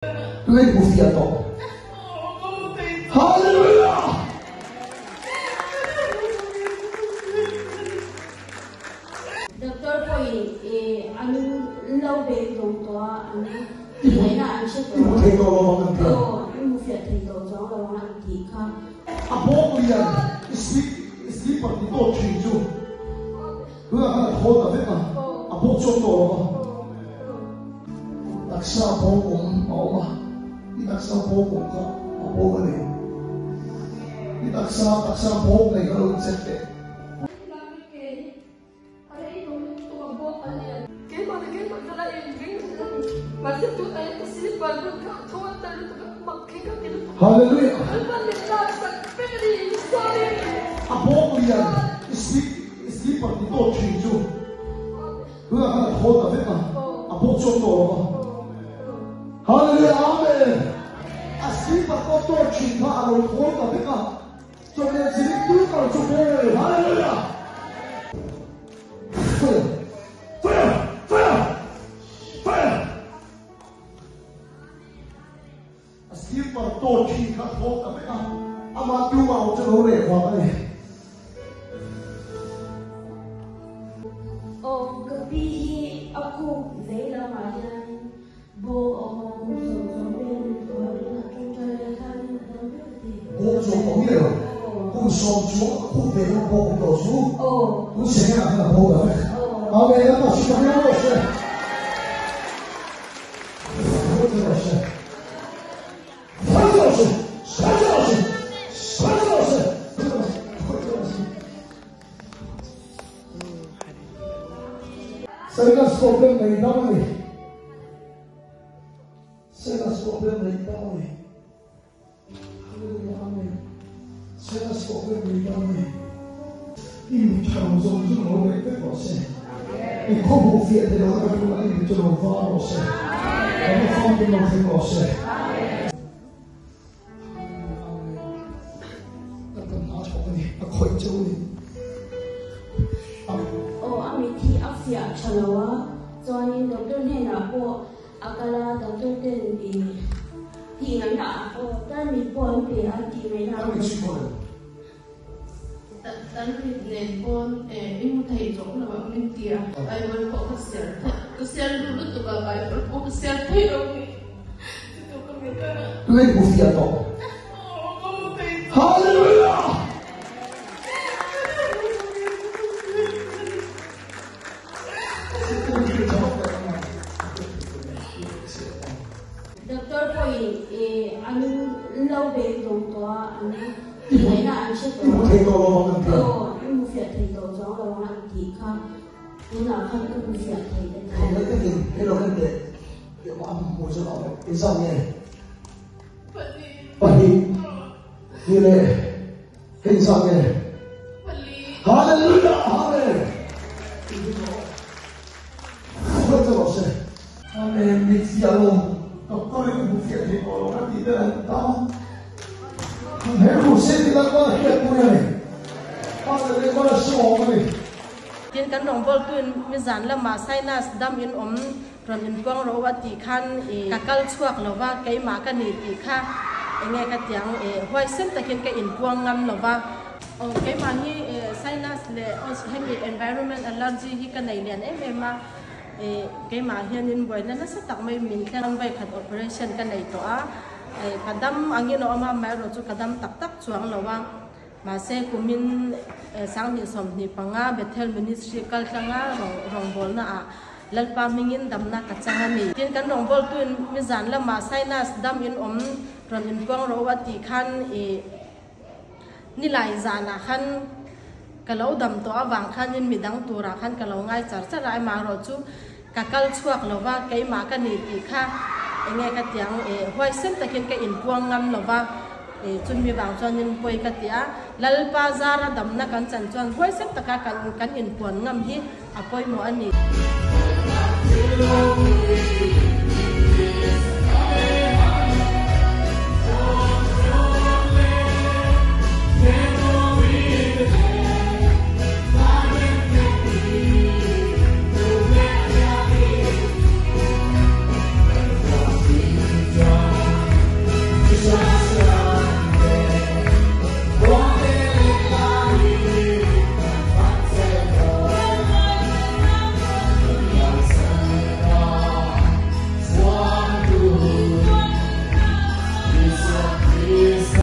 Tunge i hmu fiah tawh? Hallelujah! Doctor pawhin an lo beidawng tawh a, an tihnaihna an hre tawh a. I hmu thei tawh lo ang an ti a. Aw, i hmu fiah thei tawh chuang lo ang an tih kha. A bawk lian i slipper ti tawt thin chu tunah khan a thawl ta vek a, a bawk chawp tawh lo a. Taksa bawk awm a awm a, i taksa bawk awm kha a bawk a ni. I taksa taksa bawk nei kha lo incheck teh. Hallelujah! A bawk lian i slipper ti tawt thin chu. Tunah khan a thawl ta vek a, a bawk chawp tawh lo a. Hallelujah Amen! A slipper pawh tawt thin kha a lo thawl ta vek a, chawhmeh zirik tu kal chu bawl Hallelujah! Fire! Fire! Fire! Fire! A slipper tawt thin kha a thawl ta vek a, amah tumah awm chu lo reh vang a ni. Aw ka pi hi a khup vei lamah hian bawk a awm a, kum sawm vel a ni tawh a, tunah tawngtai lai khanin a dam vek a ti. Bawk chu a awm leh lo, kum sawm chuang a khup vei lamah bawk awm tawh chu, tun second ah khan a bo ta vek. Amen, a ta chu ka hmel rawh se. Sinus problem nei dam a ni. Sinus problem nei dam a ni. Hallelujah, amen. Sinus problem nei dam a ni. I mi tha lo zawng chu lo reh vek rawh se. I khaw hmuh fiah thei lo ka duh a, i mi chu lo var rawh se. Kan famkim lo thleng rawh se. Aw a mit hi a fiah tha lo a, chuanin doctor hnenah pawh a kal a, doctor ten i tih ngaihna aw tarmit pawh an pe a tih ngaihna a awm. Tarmit nen pawn i hmu thei tawh lo ang min ti a, Bible pawh ka sial thei, ka sial duh lutuk a, Bible pawh ka sial thei lo ni. Tunge i hmu fiah tawh? Hallelujah! Doctor pawhin an lo beidawng tawh a, an tihnaihna an hre tawh a. Aw, i hmu fiah thei tawh chuang lo ang an tih kha tunah khan ka hmu fiah thei ka ti. Tin kan rawngbawltuin mizan lamah sinus dam in awm Rawn inpuang rawh u a tih khan i ka kal chhuak lo va, keimah ka ni tih kha enge ka tiang i huaisen takin ka inpuang ngam lo va. Aw keimah hi sinus leh hemi environment allergy hi ka nei lian em em a, i keimah hianin buaina nasa tak mai min thleng vawikhat operation ka nei tawh a, i ka dam angin a awm a, amaherawhchu ka dam tak tak chuang lo a. Mahse, kumin 2025 Bethel Ministry kal tlanga rawngbawlnaah Lalpa hmingin damna ka chang a ni. Tin, kan rawngbawltuin mizan lamah sinus dam in awm rawn inpuang rawh u a tih khan i nilai zanah khan ka lo dam tawh avang khanin midang turah khan ka lo ngai char char a, amaherawh chu ka kal chhuak lo va, keimah ka ni tih kha enge ka tiang e, huaisen takin ka inpuang ngam lo va, e chumi vang chuanin pawi ka ti a, Lalpa zara damna kan chan chuan huaisen taka kan kan inpuan ngam hi a pawimawh a ni.